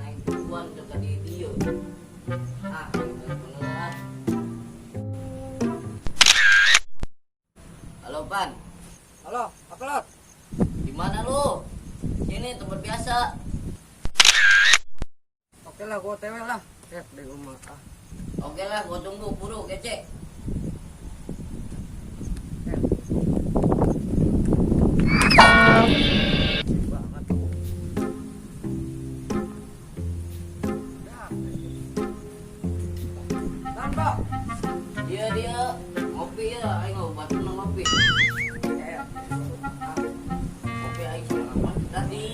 Aing tungguan teu ka di dieu. Ah, aing telepon heula. Halo, Pan. Halo, apa lo? Di mana lu? Sini tempat biasa. Oke lah, gua OTW lah. Ya, di rumah. Ah, Oke lah, gua tunggu buru kece. ya. Banget. Ya. Dan, Pak. Dia dia ngopi ya, aing mau batu ngopi. Ya. Ah, Ngopi aing sama apa tadi?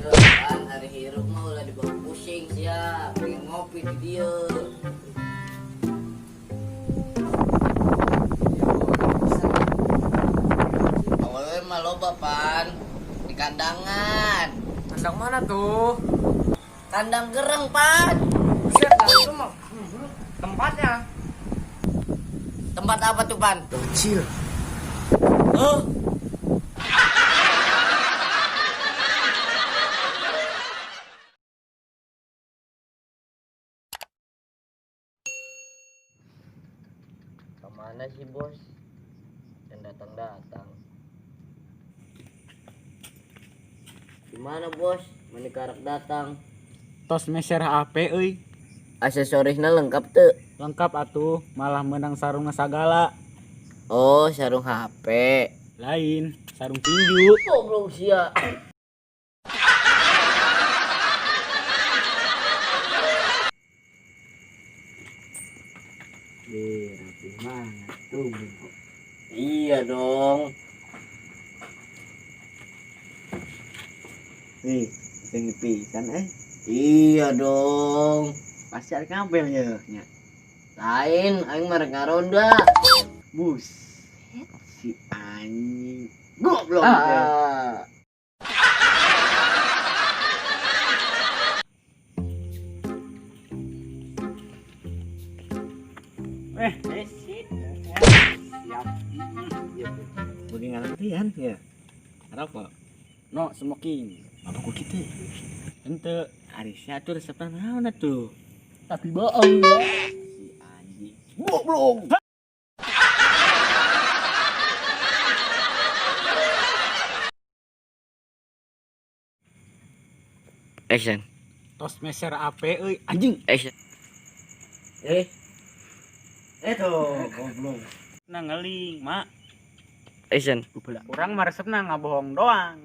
Ya kan hari hirup mah ulah dibawa pusing sia, pengen ngopi di dia. Awalnya mah loba Pan di kandangan. Kandang mana tuh? Kandang gereng Pan. Buset, nah itu mah tempatnya. Tempat apa tuh Pan? Kecil. Huh? Kemana sih bos? Dan datang-datang. Gimana bos? Menikarak datang. Tos meser HP euy. Aksesorisnya lengkap tuh. Lengkap atuh, malah menang sarung sagala. Oh, sarung HP. Lain, sarung tinju. Goblok sia. Rapi banget tuh. Iya dong. Nih, sing pisan eh. Iya dong. Pasti ada kabel ya nya. Lain, aing mah rek ngaronda. Buset, si anjing. Goblok. Ah. Siap. Bagaimana latihan ya? Apa? No smoking. Apa kok gitu? Ente, Ari sia tuh resepna naon atuh? Tapi bohong ya. Si anjing. Goblok. Action. Tos meser HP euy, anjing. Action. Tuh, goblok. Nah ngeling, mak. Action. Urang mah resepna ngabohong doang.